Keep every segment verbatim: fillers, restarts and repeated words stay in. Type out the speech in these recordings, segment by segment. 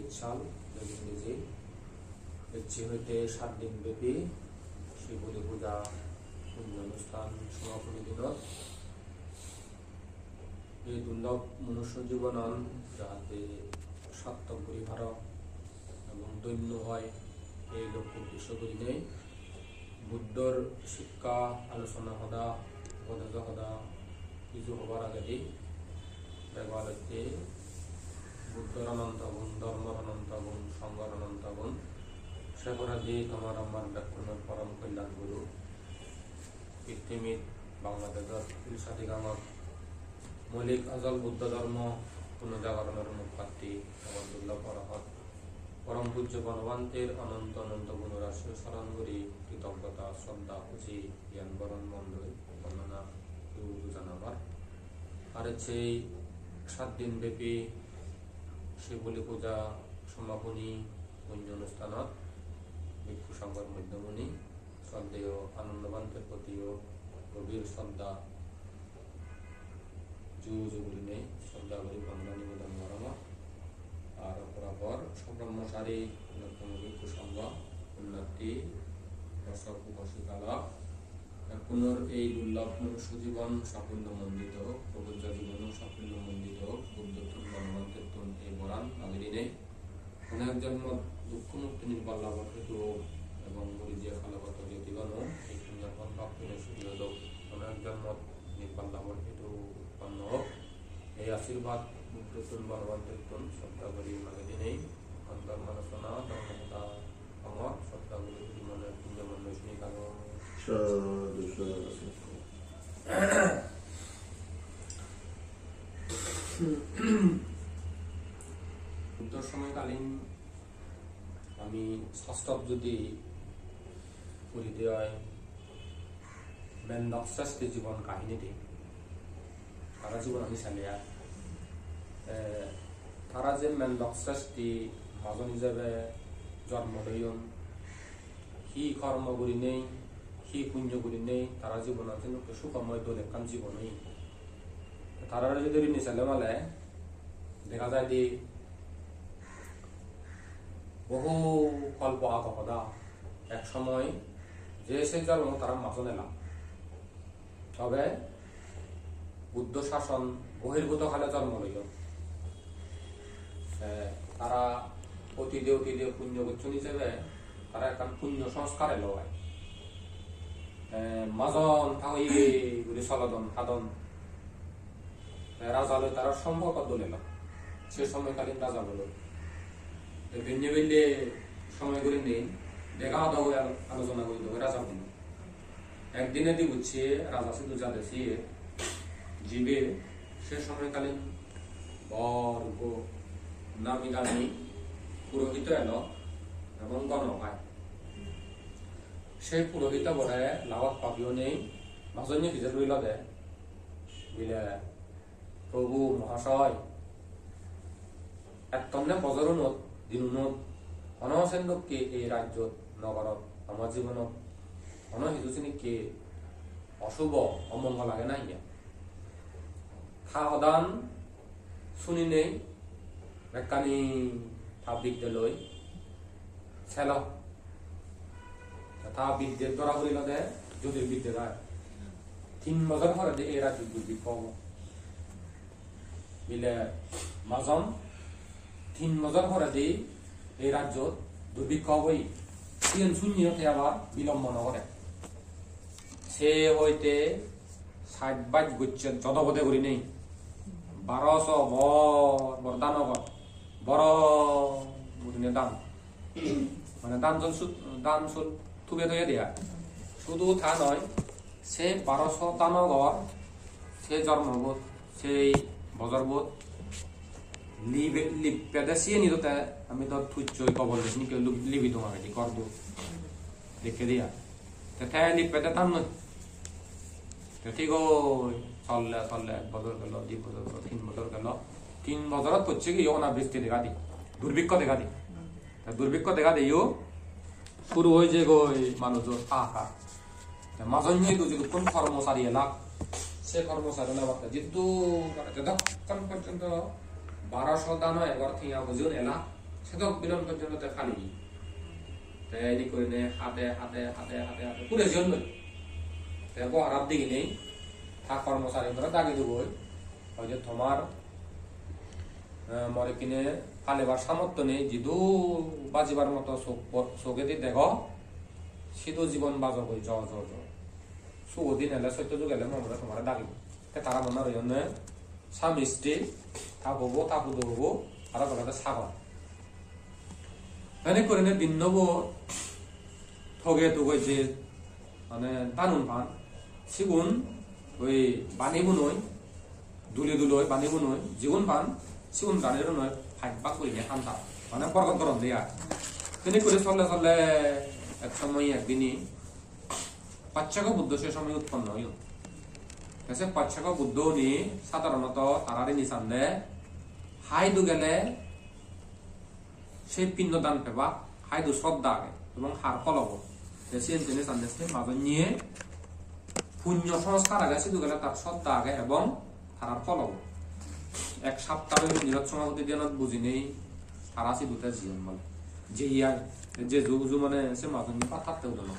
Sal, Bejingeji, ecche hoite sat din bepi Siboli puja punyo onusthan somapuni dinot ei durlob manusyo jibonan jahate sartok guri paro ebong dhonyo oi, ei lokko uddesho gurinei Buddhor sikkha alochona hoda, upodejo hoda hiju hobar agedi bego alotte Buddhor ononto gun, dhormor ononto gun, songhor ononto gun, se poredi tomar amar bekkunor porom kolyan guru, pittimit Bangladeshor Hilsati gangot moulik ajol Buddho dhormo punojagaronor mukpatti amar durlob orohot porom pujjo Bonobhanter ononto ononto gunorasyo soron guri kritoggota, sroddha, huji, gyan boron mondoi bondona guru janamar. Ar sei sat din bepi Siboli puja somapuni punyo onusthanot bhikkhu songhor moddhomuni sroddheyo Anando Bhanter protiyo gobhir sroddha ju ju gurinei sroddha guri bondona nibedan gorongor. Ar opor opor sobrahmachari, punyottomo bhikkhu songho, punyarthi, upasok upasika lok, bekkunor ei durlob manusyo jibon safollo mondit hok, probojjo jibono safollo mondit hok, Buddhottun Bonobhantettun ei boran magi dinei. Hono ek jonmot dukkho mukti nirban labor hetu ebong muri jiya kalogoto jyotigono ei punyor phol bhag pene suri odok. Hono ek jonmot nirban labor hetu utponno ok. Ei ashirbad Buddhottun Bonobhantettun sroddha guri magi dinei, antor manusona dhormo hoda amar sroddha guri hudi mone punyo mone suni kalo. Sadhu, sadhu. Buddhor somoykalin ami sastro jodi puri de oi, Mendok Sreshti jibon kahinidi tara jibon ami sale ar. Te tara je Mendok Sreshti majon hijebe jormo loyon, hi kormo gurinei, hi punyo gurinei tara jibonan sedokke sukhomoi dol ekkan jibon oye. Te tarare jodi rini sale male dega jai de bohu kolpo ago hoda, ek somoy je se jormo tara majon ela. Tobe Buddho sason bohirbhuto kale jormo loyon. Te tara otide otide punyo gocchon hijebe tara ekkan punyo sanskar elo oi. Te majon thagoye guri solodon, hadon. Te raja loi tara somporko dol elo. Se somoykalin raja bo loi. Te benne belle somoy gurinei dega odo goi alo-, alochona guri doi raja bo loi. Ekdine dibucche raja sidu jade siye jibe se somoykalin bor ekko nami dami purohito elo ebong gono pai. Se purohito bore lagot pabiyo nei, majonye pije loi lode bile, Probhu Mahasoy, ettonne bojorunot, dinunot, hono sendokke ei rajjot, nogorot, ama jibonot, hono hisu sinikke osubo, omongol age na hiya? Ta hodan suninei bekkani ta bidde loi selo. Ta bidde dora puri lode, jyotirbidde dai. Tin bojor poredi ei rajjot durbikko obo. Bile majon tin bojor poredi ei rajjot durbikko obo. Siyen sunniyo te abar bilombo no gore. Se hoite saj baj gocche jodo bode gurinei. Baroso bor bor dano gor. Bor gurinei dan. Mane dan jon sut-, dan sul tube toye de ai. Sudu ta noi, se baroso dano gor, se jormobot, sei bojorbot libe-, lippede siyeni do te ami do tucchoi gobor de sinikke lu-, libi dong agedi gor do. Dekke de ai. Te, te lippede tan noi. Te thik oi, solle, solle, ek bojor gelo, di bojor gelo, tin bojor gelo. Tin bojorot pocche giye onabristi dega di, durbikko dega di. Te durbikko dega diyo, suru oi jegoi manujor hahakkar. Te majonye idu jidukkun kormochari elak, se kormochari elabatte jiddur mane jedokkon porjonto baroso dano egor tenga bujiyon elak, Sedok bilon porjonto te pali. Te edik gurinei hade, hade, hade, hade, hade pure jeyonnoi. Te bo harap diginei ta kormochari gunore dagi dugoi. Hoide tomar, eh, mor ekkine palibar samortho nei, jidu bajibar moto sok po-, sogedi dego, sidu jibon bajogoi, jo, jo, jo. Sugo din ele, sotto jug ele, mo mone tomare dagibo. Te tara mone royonne, Sami istri, ta puobo, ta pudobo, aro tolede sagor. Enik gurinei dinnobo toge toge je, mane, danun pan, sigun oi bani bunoi, duli duloi bani bunoi, jigun pan, sigun danirunoi paj bak gurinei han ta. Mane, borgot goron de ai. Enik guri solle solle ek somoy ekdini Paccheko Buddho se somoy utponno oyon. Te se Paccheko Buddho uni sadharonoto tara rini sande, hai du gele se pinno dan pebak, hai du sroddha age ebong har phol obo. Te siyen jeni sande se majonye punyo sanskar age, sidu gele tar sroddha age ebong tarar phol obo. Ek sapta oi nirot somapatti dhyanot bujinei tara sidu te jiyon bole. Jeye ai, te jeju uju mane se majonye bhat hatte udon.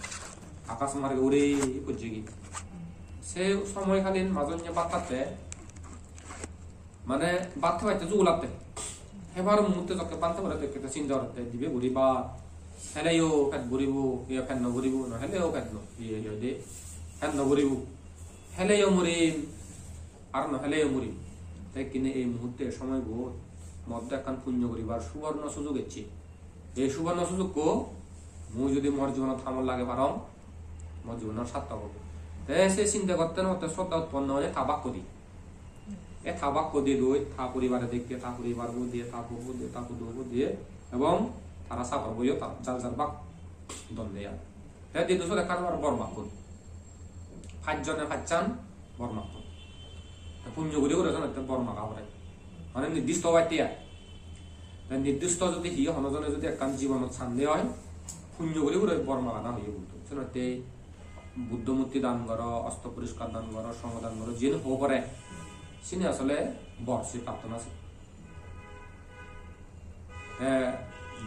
Akas marge uri pujjegi. Se somoykalin majonye bhat hatte, mane bhat hebatte jugulatte. Hebar muhutte jokke bhat hebare dokke te sinta gorette, dibe guri bhat. Heleyo pet buribo, ye pet no buribo, no heleyo pet no, ye, ye de, pet no buribo. Heleyo murim, ar no heleyo murim. Te ekkine ei muhutte somoybo modde ekkan punyo guribar suborno sujog ecche. Ei suborno sujogko mui jodi mor jibonot hamot lage parong, mor jibonor sarthok obo. Te se sinte gotte no gotte sroddha utponno oye ta bakko di. E ta bakko di doi, ta poribare dekke, ta poribarbo diye, ta puobo diye, ta pudobo diye, ebong tara sagorboyo ta jar jar bak don de ai. Te didu sot ekkan abar bor makkon. Pajjone pajjan bor makkon. Te punyo guri guri senotte bor maga pore. Mane nirdisto obatte ai. Te nirdisto jodi hi hono jone jodi ekkan jibonot sande oi, punyo guri guri bor magana hoye Buddho. Senotte Buddho murti dan goro, osto poriskar dan goro, songho dan goro, jiyen ho pore, sini asole bor se prarthona se. Te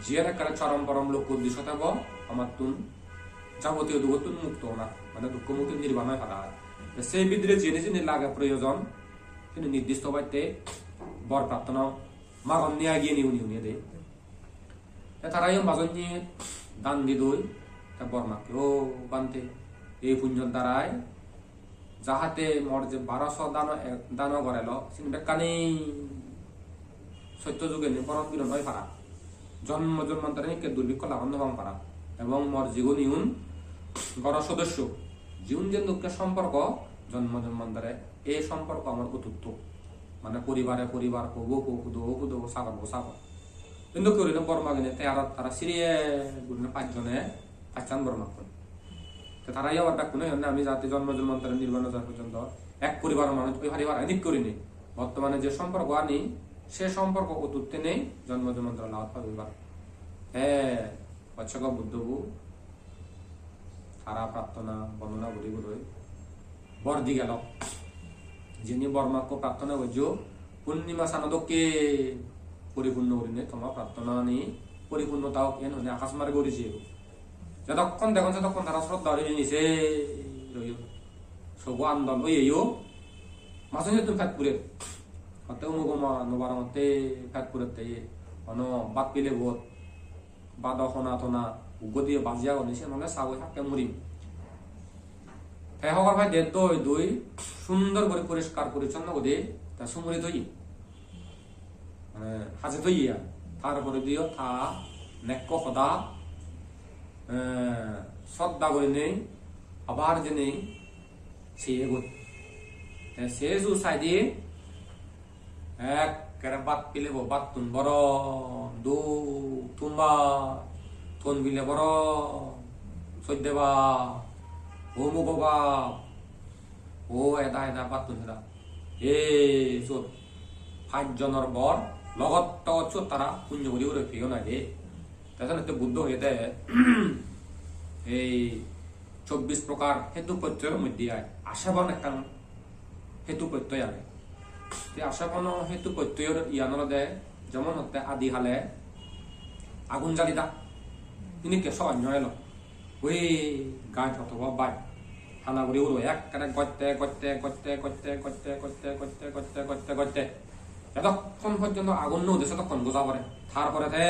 jiyen ekkere chorom porom lokko uddesho thebo, amattun jabotiyo dugottun mukto ona, mane dukko mukti nirban oi para. Te sei bidire jeni jeni lage proyojon, hintu nirdisto batte bor prarthona magon niya giyeni uni uni de. Te tarayo majonye dan didoi, te bor makke, "O Bhante, ei punyor darai jahate mor je baroso dano ek, dano gorelo, sini bekkani sotto jugeni boron giron oi para. Jonmo jonmantore ekke durbikko lagon no pang para. Ebong mor jigun iun goro sodosso, jiun jen dokke somporko, jonmo jonmantore ei somporko amar otutto." Mane poribare poribar, puobo puo, pudobo pudo, sagorbo sagor. Hintu gurinei bor magine te aro tara siriye gurinei pajjone pajjan bor makkon. Te tara iyo abar bekkune hoyonne ami jate jonmo jonmantore nirban no jai porjonto ek poribar manuj oi pari para enik gurinei. Bottomane je somporko ani, se somporko otutte nei jonmo jonmantore lagot pabi para. Te Paccheko Buddho bu tara prarthona bondona guri guri bor di gelo. Jeni bor makko prarthona gojjo, purnima sano dokke poripunno gurinei toma prarthonani poripunno ta ok, en hone akas marge uri jeyegoi. Jotokkon degon, jotokkon tara sroddha uri nise royon. Sogo andon oyeyo, majonyottun pet puret. Hotte umugo ma no parongotte pet purette ye. Hono bhat pile bot bado hona tona uggo diye baji agon, siyen ole sagoi hakke murim. Te hobor pai de doi doi sundor guri poriskar porichonno guri te sumuri toye. Mane haje toye ai. Tar pore diyo ta nekko hoda, eh, sodda gurinei abar jeinei seyegoi. Te se ju saide ekkere bhat pilebo, bhattun boron, duk, thum bhat, thon pile boron, sodde bhat, o mugo bhat, o eda eda bhattun heda. Ei sot paj jonor bor logot togot sot tara punyo guri guri peyon ai de. Te senotte Buddho hoyede, ei chobbish prokar hetu prottoyor moddhe ai asebon ekkan hetu prottoy age. Te asebono hetu prottoyor iyan olode jemon hotte adi hale Agun jali da. Inikke sogonyo elo. Ui, gaj otoba baj. Hana guri uro ekkere gotte, gotte, gotte, gotte. Jotokkon porjonto agun no ude, sotokkon goja pore. Tar pore te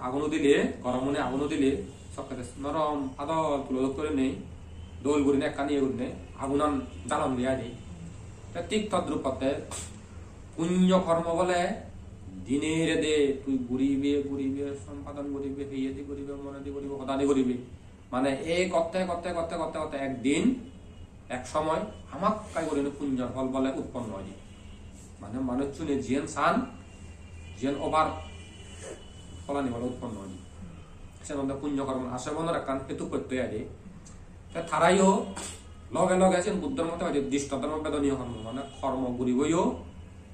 agun udile, gorom une agun udile, sokke te norom padol tulo dokke gurinei, dol gurinei ekkan iye gurinei, agunan jalon de ai de. Te tik todrup otte punyo kormo bole dine rede tui guribe, guribe, sompadon guribe, heyedi guribe, monedi guribe, hodadi guribe. Mane ei gotte, gotte, gotte, gotte, gotte ekdin, ek somoy hamakkai gurinei punyor phol bole utponno oide. Mane manuchchune jiyen san, jiyen obar pholani bole utponno oide. Sen olode punyo kormo asemonor ekkan hetu protyoi aide. Te tarayo loge loge sen Buddhor mote hoide drishto dhormo bedoniyo kormo, mane kormo guriboyo,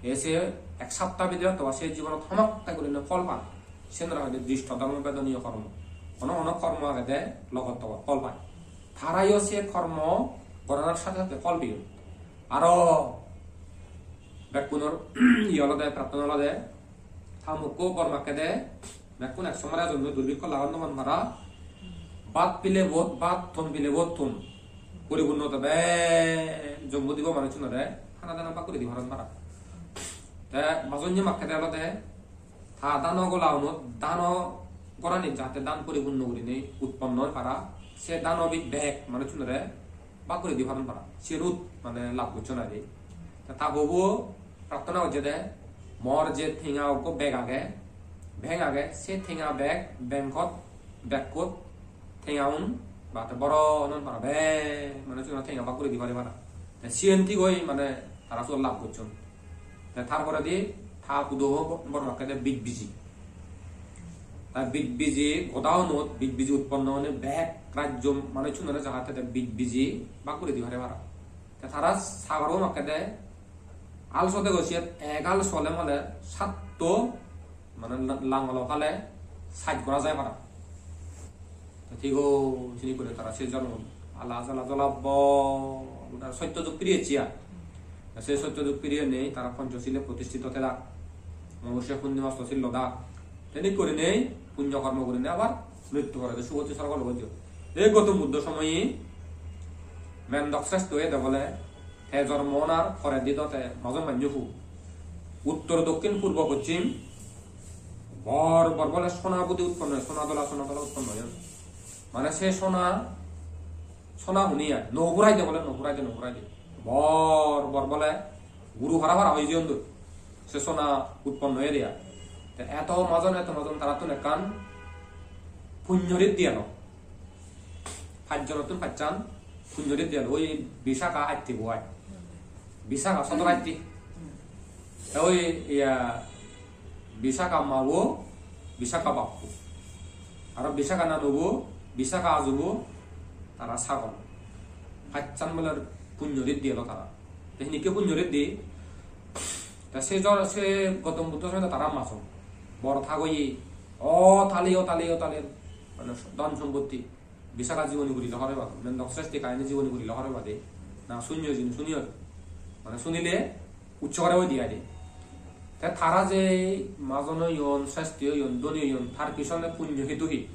e se ek sapta bidire otoba se jibonot hamakkai gurinei phol pan. Sen aro hoide drishto dhormo bedoniyo kormo. Hono hono kormo agede logot togot phol pai. Tarayo se kormo goranar sathe sathe phol peyon. Aro bekkunor iye olode, prarthona olode, ta mukko bor makkede, bekkun ek somare jonni durbikko lagon no pan para. Bhat pile bot bhat, thon pile bot thon. Poripunno tebe jommo dibo manuchunore, hana dana bak guri di paron para. Te majonye makkede olode, ta dano golaunot dano gorani jate dan poripunno gurinei utponno oi para, se dano bij bek manuchunore bak guri di paron para. Siyenot mane lab gocchon ai de. Te ta bobo prarthona gocche de, mor je tenga ekko bag age, bank age, se tenga bag, bankot, bagkot tengaun ba te boro onon para bek manuchunore tenga bak guri di pari para. Te siyen thik oi mane tara siyot lab gocchon. Te tar poredi ta pudobo bor makkede bij biji. Ta bij biji godaunot bij biji utponno onei bek rajyo manuchunore jahate te bij biji bak guri di pare para. Te tara sagorbo makkede al sodego siyot egal sole mole satto mane la-, langolo pale saj gora jai para. To thigo sini guri tara se jormo ala jala jola bor, tara sotto jug piri ecche ar. To se sotto jug piri nei tara Ponchoshile protishthito thela. Amavasya purnima osto sil lodak. Te nik gurinei punyo kormo gurinei abar mrittu pore de sugoti sorgo logot jio. Ei Gautam Buddho somoye Mendok Srestho ede bole te jormo onar poredi do te majon mannyo pu. Uttor, dokkin, purbo, poschim bor bor bole sona budi utponno oy, sona dola, sona dola utponno oyon. Mane se sona, sona huni ai, no purai de bole, no purai de, no purai de. Bor bor bole guru hara hara oi jeyon doi. Se sona utponno oye de ai. Te eto majon, eto majon tarattun ekkan punyo riddhi elo. Pajjonottun pajjan punyo riddhi elo, oi Visakha atti bo ai. Visakha sodor atti. Te oi iya Visakha ma bo, Visakha bap bo. Aro Visakha nano bo, Visakha ajo bo, tara sagor. Pajjan bole punyo riddhi elo tara. Te hinikke punyo riddhi? Te se jor, se Gautam Buddho somoy tara majon. Bor thagoye, o thali, o thali, o thali. Mane dhon sompotti. Visakha jiboni guri lo hore ba, Mendok Srestho kahini jiboni guri lo hore ba de. Na sunyo jin sunyo. Mane sunile ucche gore oi di ai de. Te tara je majon oyon, srestho oyon, dhoni oyon, tar pisone punyo hetu hi?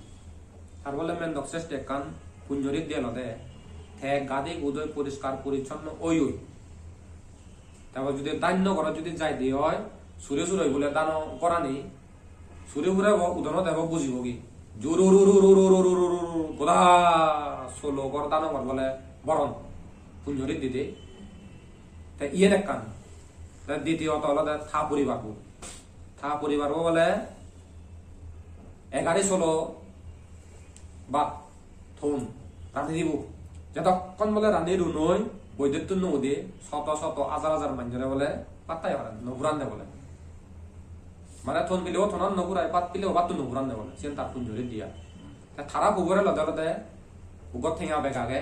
Tar bole Mendok Srestho ekkan punyo riddhi elode. Te gadi gudoi poriskar porichonno oi oi. Te abar judi danno gorot judi jai de oi, sure sure bole dano gorani Suri purebo, udonot ebo bujibo gi. Juru ru ru ru ru ru ru ru ru ru. Goda solo gor dano gor bole boron. Punyo riddhi de. Te iyen ekkan. Te ditiyoto olode ta poribarbo. Ta poribarbo bole egari solo ba Thon, rani dibo. Jotokkon bole rani runoi, boidettun no ude, soto soto, ajar ajar manjore bole, pattai paran, no puran de bole. Mane thon pilebo thonan no purai, pat pilebo pattun no puran de bole. Siyen tar punyo riddhi ai. Te tara pubore lode lode, ugot tenga bag age,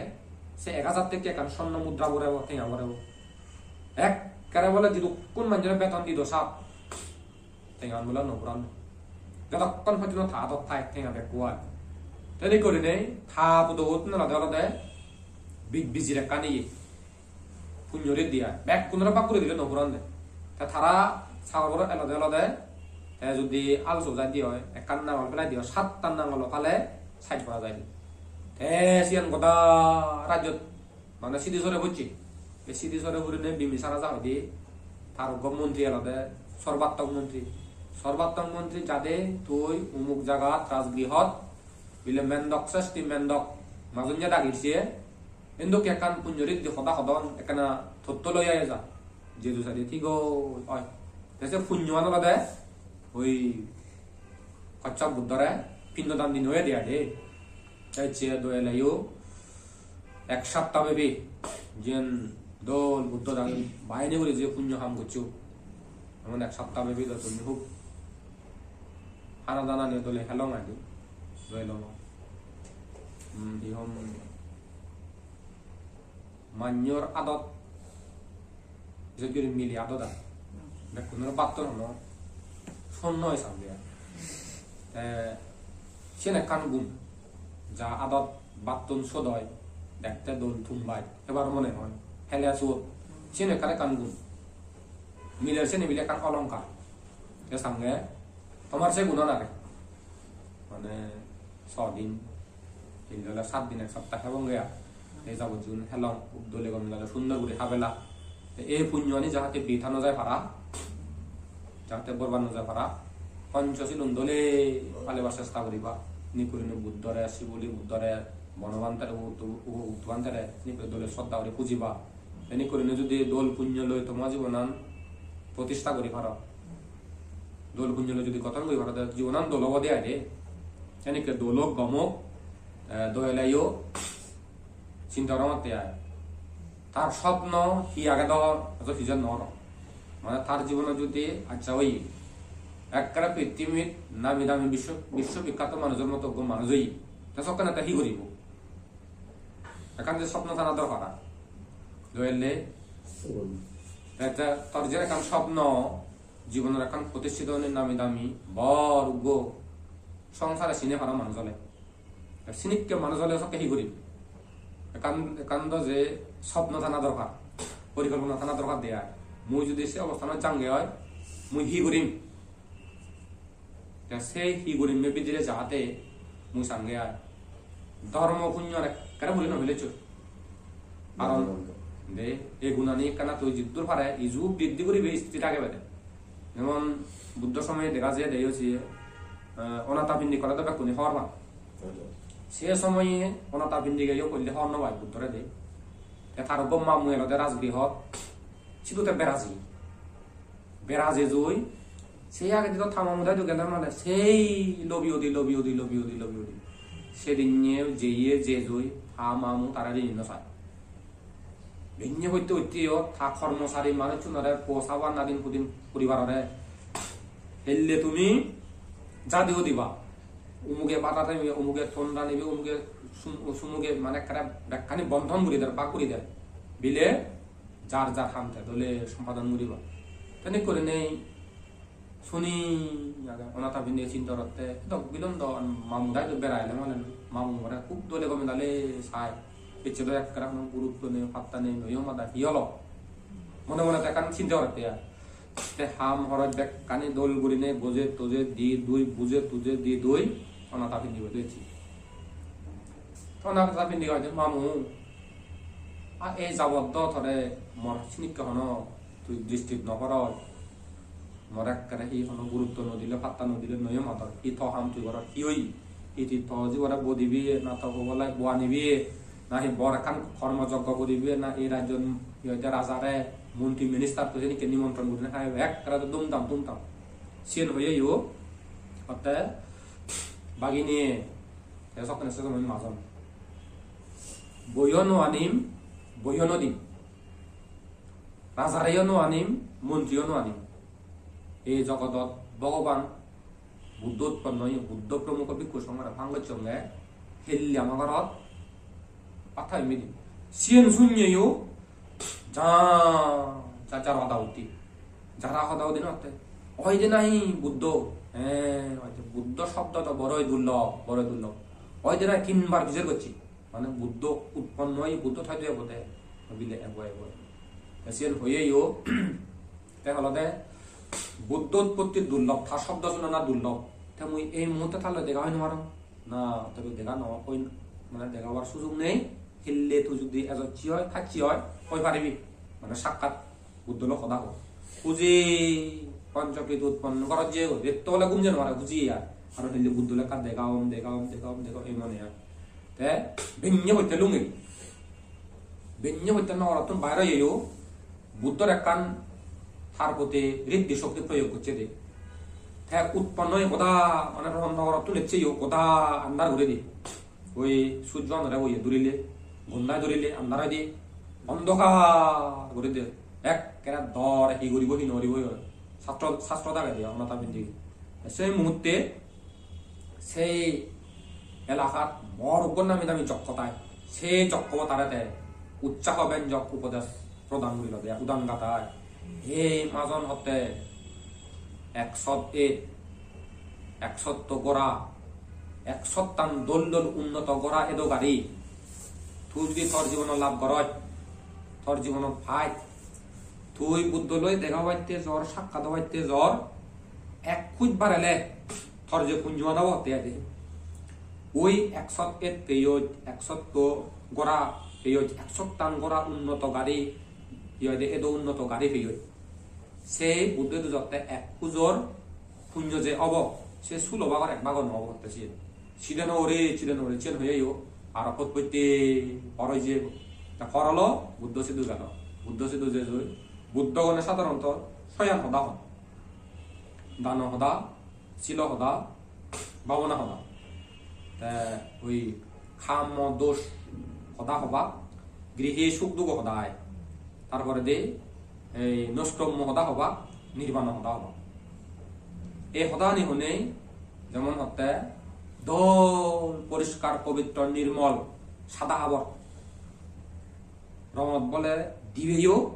se ek hajar tekke ekkan sonno mudra borebo, tenga borebo. Ekkere bole jidukkun manjore beton dido sap. Tengan bole no puran. Jotokkon pojjonto ta adot thai tenga bekku ai. Te dik gurinei ta pudobo tun olode olode bij bijir ekkan iye. Punyo riddhi ai. Bekkunore bak guri dile no puran de. Te tara sagor boro elode olode Te judi also jai di oi, ekkan nangol pelai di oi, sattan nangolo pale side gora jai di. Te siyan goda rajyot mane sidi sore pocche. Te sidi sore purine Bimbisar raja hoide, tar uggo montri elode Sorbattok montri. Sorbattok montri jade tui umuk jagat rajgrihot bile mendok sesti mendok majonye dagir siye. Induk ekkan punyo rit di hoda hodon, ekkana totto loi aye ja. Jedu sadi thik oi. Te se punyoan olode oi Kossop Buddhore pindodan din oye de ade. Te ecche do eleyo ek sapta bebi jiyen dol Buddho dagi bahini guri je punyo ham goccho. Emon ek sapta bebi do tumi hub hana dana niye dole helong adi. Do elong. Hmm, hi hom. Manyor adot, bises guri mile adot ar. Bekkunor batton hono sonno oi sande ar. Te siyen ekkan gun, ja adot batton sot oi, dekte dol tumbai, hebar mone hoi, hele suot. Siyen ekkan ekkan gun. Miler siyen bile ekkan olongkar. Te sange tomar se gunan age. Mane sodin, indi ole sat din ek sapta hebonge ar. Ei jabot jun helong, hub dole gom dale sundor guri habela. Te ei punyoani jahate bitha no jai para, jahate borbat no jai para, Panchasilun dole palebar chesta guriba. Nikkurine Buddhore, Sibuli Buddhore, Bonobhantere, Utu-, U-, Uttubantere, nikkurine dole sroddha guri pujiba. Te nikkurine judi dol punyo loi toma jibonan protista guri paro, dol punyo loi judi goton guri paro, te jibonan dol obode ai de. Enikke dol ok, gom ok, eh, doyeleyo chinta gorongotte ai. Tar sopno hi age do, ejo pijor nw oro. Mane tar jibonot judi accha oye, ekkere pittimit nami dami biswo, biswo bikkato manujor moto ekko manuj oye, te sokkene te hi guribo? Ekkan je sopno thana dorkar ar. Doyelle, te, te tor je ekkan sopno, jibonor ekkan protishthito oinei nami dami bor uggo songsare sine para manuj ole. Te sinikke manuj ole sokke hi gurim? Ekkan, ekkan do je sopno thana dorkar, porikolpona thana dorkar de ai. Mui judi se obosthanot jange oi, mui hi gurim? Te se hi gurim me bidire jahate mui sange ai. Dhormo punyo ekkere puri no pelechcho. Karon de ei gunani ekkana tui jiddur pare iju briddhi guribe, sthiti thagebe de. Jemon Buddho somoye dega jai de yo siye, eh, Onatha Pindik hole do bekkune hobor pan. Se somoye Onatha Pindik eyo kolle hobor no pai Buddhore de. Te tar uggo mamu elode rajgrihot, sidu te beraji. Bera jejoi, se agedi do ta mamu daidu gele mane sei lobi udi, lobi udi, lobi udi, lobi udi. Sedinne jeye jejoi, ta mamu tare rini no sai. Benne hotte hotte yo ta kormosari manuchunore, po saban nadin pudin poribarore helle tumi jadi udiba. Umuge bata ranibe, umuge ton ranibe, umuge sum-, sumuge mane ekkere bekkani bonton guri der, bak guri der. Bile jar jar ham te dole sompadon guriba. Tenik gurinei suni age Onatha Pindik chinta gotte, dok bilon do mamu daidu bera ele mane mamu gore hub dole gome dale sai. Ecche do ekkere hono gurutto nei, patta nei, noyo mada hi olo? Mone mone te ekkan chinta gotte ai. Te ham horoj bekkani dol gurinei boje toje di dui, buje tuje di dui, Onatha Pindik bo ecche. Onatha Pindik hoide, "Mamu, a ei jabot do tore mor sinikke hono tui disturb no goroj. Mor ekkere hi hono gurutto no dile, patta no dile, noyo mador. Hi to ham tui goror, hi oye? Hi tui to jibore bo dibe, na to pobolai bo anibe, na hi bor ekkan kormo joggo guribe, na ei rajyon hi hoide rajare, montri minister tui senikke nimontron gurinei haibe, ekkere do dum dam, dum dam." Siyen hoye yo, otte bagini, te sokkene se somoi majon. Boiyo no anim, boiyo no dim. Rajareyo no anim, montriyo no anim. Ei jogodot Bhogoban Buddho utponno oye, Buddho promukho bhikkhu songhore pang gocchonge, helle ama gorot patha emi dim. Siyen sunneyo ja, ja, jara hoda utti. Jara hoda utti no otte. Oide nahi Buddho? He, oide Buddho shobdo do boroi durlob, boroi durlob. Oide nahi tinbar bijer gocche. Mane Buddho utponno oye, Buddho thoi thoi obode. Bile ebo, ebo, ebo. Te siyen hoyeyo, te olode Buddho utpotti durlob, tar sobdo sunana durlob. Te mui ei muhurte tar loi dega hoi no parong. Na, tobe dega no hoi, mane dega obar sujug nei. Hille tui judi ejocchi oi, thacchi oi, hoi paribi. Mane sakkat Buddho loi hoda hoi. Huji ponchokrit utponno gorot je goi, etto bole gum je no pare huji ar. Aro hille Buddho loi ekka dega om, dega om, dega om, dega om, ei mone ar. Te benne hotte lungi. Benne hotte nogorottun baire oyeyo. Buddhor ekkan tar proti riddhi shokti proyog gocche de. Te utponno oye goda, mane Rohon nogorottun eccheyo goda andar guri de. Oi sujjo anore oye durile, gondai durile andar oye de. Ondokar guri de. Ekkere dor hi guribo hi no guribo oye. Sastro, sastro dage de Anatha Pindike. Sei muhutte sei elakat bor uggor nami dami jokko tai. Sei jokko bo tare te utsaho benjok upodes prodan guri lode, udan gatai. Ei majon hotte eksot et, eksotto gora, eksottan dol dol unnoto gora edo gari. Tui judi tor jibonot lab goroj, tor jibonot paj, tui Buddho loi dega obatte jor, sakkat obatte jor, ek huj barele tor je punjoan obo hotte adi. Oi eksot et peyoj, eksotto gora peyoj, eksottan gora unnoto gari, hi hoide edo unnoto gari peyoj. Se Buddho idu jotte ek hujor punjo je obo, se sulo bagor ek bago no obo hotte siyen. Side no ore, side no ore, siyen hoyeyo, aro pot potte por oi jebo. Ta por olo Buddho sidu gelo. Buddho sidu je joi. Buddho gone sadharonto soyan hoda hon. Dano hoda, silo hoda, bhabona hoda. Te oi kamo dos hoda hoba, grihi suk dugo hoda ai. Tar poredi ei noiskrommo hoda hoba, nirbano hoda hoba. Ei hodani honei jemon hotte dol, poriskar, pobitro, nirmol, sada habor. Rongot bole dibeyo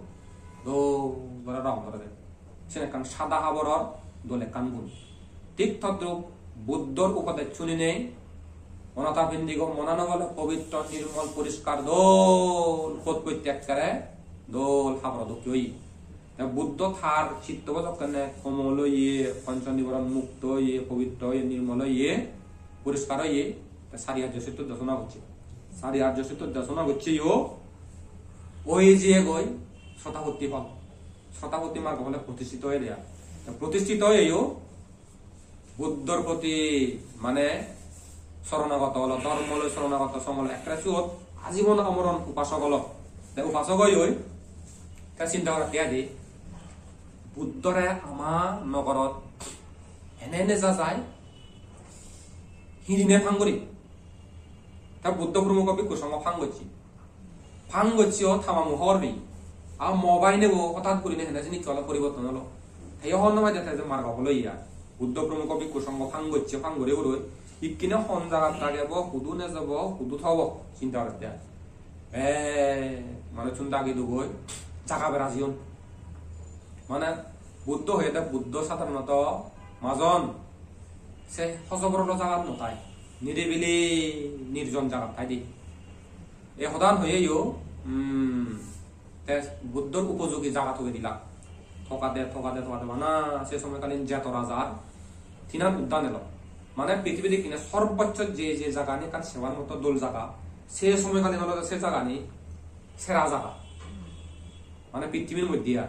dol guri rong gore de. Sen ekkan sada haboror dol ekkan gun. Thik todrup Buddhor upodes suninei Anatha Pindigo monano bole pobitro, nirmol, poriskar, dol, pot potte ekkere dol haboro dokke oye. Te Buddho tar chitto bo jokkene komol oye, poncho niboron mukto oye, pobitro oye, nirmol oye, poriskar oye, te sari arjo sotto desona gocche. Sari arjo sotto desona goccheyo, oi jiyegoi Sotapatti phol. Sotapatti margo phole protistito oye de ar. Te protistito oyeyo, Buddhor proti mane soronagoto olo, dhormo loi soronagoto song olo, ekkere siyot ajibon amoron upasok olo. Te upasok oi oi, te chinta goratte adi, Buddhore ama nogorot hene hene ja jai, hirine phang guri. Te Buddho promukho bhikkhu songho phang gocche. Phang gocche o tamamu hor nei. A mo bai nebo hotat gurine hene jinis ole poriborton olo. Te hon no pai de te je margo phol oye ar. Buddho promukho bhikkhu songho phang gocche, phang guri guri. Ikkine hon jagat dagebo, hudu nejebo, hudu thobo, chinta gorette ar. Be, manuchun dagi dugoi, jaga bera jiyon. Mane Buddho hoyede, Buddho sadharonoto majon se hojobor olo jagat no tai. Niribili nirjon jagat tai de. Ei hodan hoyeyo, um, te Buddhor upojogi jaga togei dilak. Togade, togade, togade bana se somoykalin jeto rajar tinan uddan elo. Mane pithibit ikkine sorboccho je je jagani ekkan sebar moto dol jaga, se somoykalin olode se jagani sera jaga. Mane pithibir moddhe ar.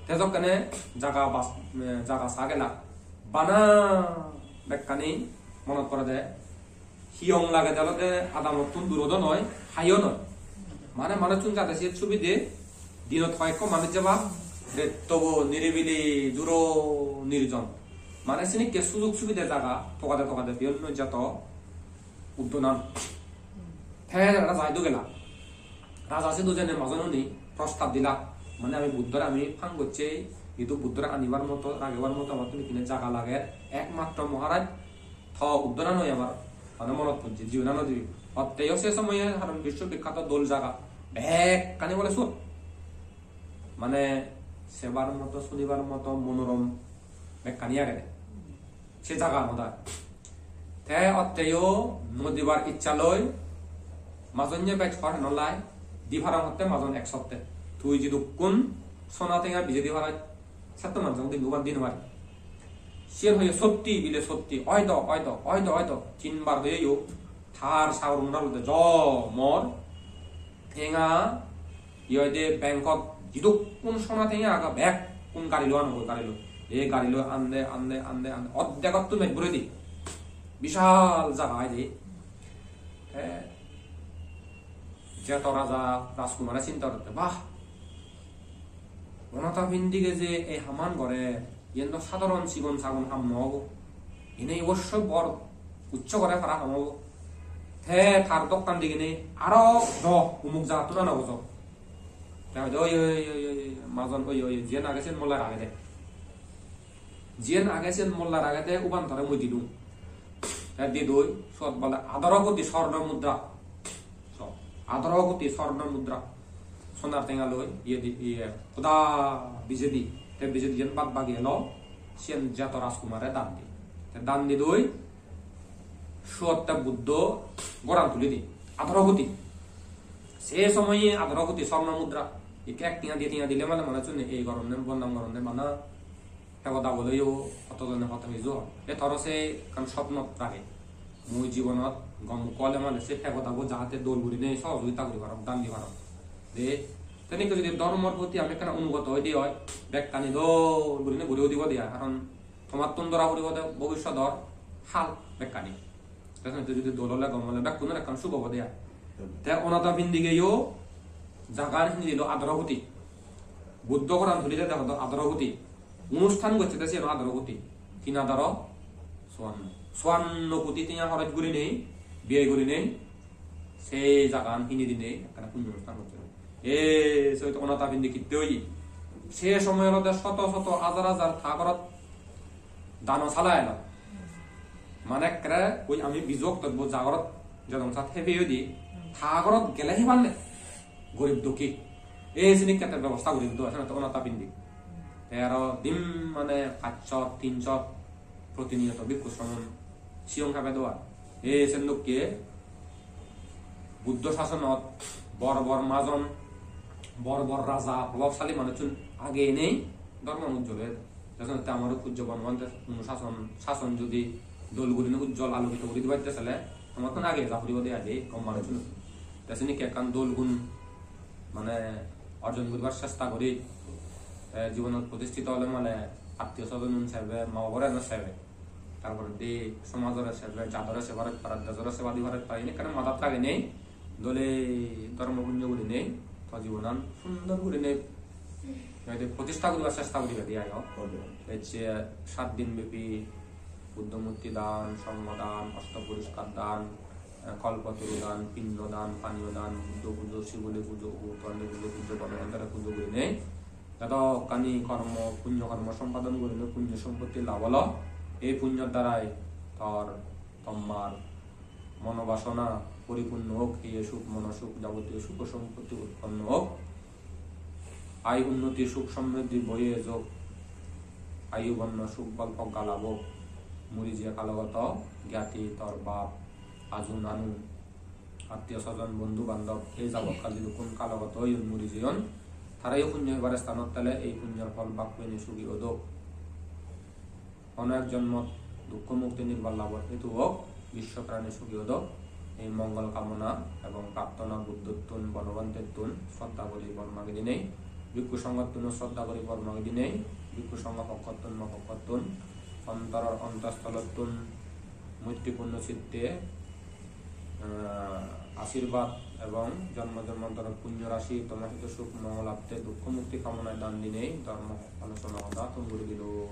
Te jokkene jaga bas-, eh, jaga sa gelak. Bana bekkani monot porede. Hiyong lagede olode adamottun durot o noi, hai o noi. Mane manuchun jade siyot subide, dinot hoyekko manuj jebak, rettobo niribili duro nirjon. Mane sinikke sujog subide jaga, togade togade biyonno jeto uddonan. Te raja idu gela. Raja sidu jene majon uni prostab dilak. Mane ami Buddhore ami phang gocche, idu Buddhore anibar moto, ragebar moto amattun ikkine jaga lager. Ekmatro Maharaj to uddonan oi amar, mane monot pojje, jibe nano dibe. Otteyo se somoye haron biswo bikkhato dol jaga. Bekkani bole sut. Mane sebar moto, sunibar moto monorom bekkani agede. Se jaga amodar. Te otteyo no dibar iccha loi, majonye bej hor no lai, di parong hotte majon ek sotte. Tui jidukkun sona tenga bije di paroj, Satto manjong din uban din mari. Siyen hoye sotti bile sotti, oi do, oi do, oi do, oi do. Tinbar hoye yo, tar saur mora lode jo mor. Tenga, iye hoide Bangkok jidukkun sona tenga aga bekkun gari loi ano, gari loi. E gari loi ande, ande, ande, ande. Oddegottun mej bure di. Bishal jaga hoide. Te Jeto raja Rajkumare sinta gotte, bah, Onatha Pindige je ei haman gore, iyen do sadharon sigon sagon ham no obo. Ene obossoi bor uccho gore para ham obo. Te tar dokkan digine aro do umuk jagattun ano bojo. Te hoide, "Oi, oi, oi, oi, oi, majon, oi, oi, jiyen age siyen molla rage de. Jiyen age siyen molla rage de, uban tore mui dilung." Te didoi, sot bole adaro koti sorno mudra. So, adaro koti sorno mudra. Sonar tenga loi, iye di, iye, hoda bijedi. Te bijedi jen bad bagi elo, siyen Jeto Rajkumare dan di. Te dan didoi, suot te Buddho goran tuli di. Adaro koti. Se somoye adaro koti sorno mudra. Ikke ek tenga di tenga dile mane mane chunne ei goronne, bondam goronne bana. Pego dabo loiyo hoto jone hoto hiju hon. E toro se ekkan sopnot rage. Mui jibonot gom ukko ole mane se pego dabo jahate dol gurinei sohojogita guri parong, dan di parong. De, teneke jodi dhormor proti ami ekkana onugoto oide oi, bekkani dol gurinei guri udibo de ai. Karon tomattun dora puribo de bobissodor hal bekkani. Te senotte jodi dol ole gom ole bekkunor ekkan suk obo de ai. Te Onatha Pindigeyo jagan hini dilo adaro koti. Buddho goran tuli de dehodo adaro koti. Onusthan gocche de siyen adaro koti. Tin adaro? Suanno. Suanno koti tenga horoj gurinei, biyoi gurinei, se jagan hini dinei ekkana punyo onusthan gocche. E, se hoito Onatha Pindi kitte oye. Se somoy olode soto soto hajar hajar ta gorot dano sala elo. Mane ekkere oi ami bizu oktot bo jagorot jedong sat hebi oidi, ta gorot gele hebanne gorib dukki. Ei sinikke te bebosta guri do, esen to Onatha Pindi. Te aro dim mane pachshot, tinshot protiniyoto bhikkhu sromon siyong hebe do ar. Ei sen dokke Buddho sasonot bor bor majon, bor bor raja, probabsali manuchun age enei dhormo ujjol oye. Te senotte amaro pujjo Bhagabante onusason, sason jodi dol gurinei ujjol alokito guri dibatte sele, amattun age eja puribo de aje gom manuchun. Te sinikke ekkan dol gun mane orjon guribar chesta guri, te jibonot protistito ole mane attiyo sojonun sebe, ma babore no sebe. Tar poredi somajore sebe, jadore seba, parar dejore seba di parar, tai ekkana madat ragenei dole dhormo punyo gurinei to jibonan sundor gurinei hoide protistha guribar chesta guribe de ayo. Ecche sat din bepi Buddho murti dan, songho dan, osto poriskar dan, eh, kolpoturu dan, pindo dan, paniyo dan, Buddho pujo, Siboli pujo, Uttolli pujo, Buddho Bhagabantore pujo gurinei Jodokkani kormo, punyo kormo sompadon gurinei punyo sompotti lab olo. Ei punyor darai tor, tommar monobasona poripunno ok, heye suk, mono suk, jabotiyo suk sompotti utponno ok. Ai unnoti suk somriddhi boye ejok. Ayu bonno suk bol progga lab ok. Muri jiye kalogoto gyati tor bap, aju nanu, attiyo sojon, bondhu bandhob, ei jabot kal jidukkun kalogoto oyon, muri jeyon, tarayo punyo hebar stanot tele ei punyor phol bak peinei sugi odok. Hono ek jonmot dukko mukti nirban labor hetu ok, biswo prani sugi odok. Ei mongol kamona ebong prarthona Buddhottun, Bhagabantettun sroddha guri bor magi dinei, bhikkhu songhottun sroddha guri bor magi dinei, bhikkhu songho pokkottun, mo pokkottun, ontoror ontostolottun moitripunno chitte, eh, ashirbad ebong jonmo jonmantoror punyo rasi, toma sito suk mongol labte dukko mukti kamonai dan dinei dhormo alochona hoda thum guri dilo.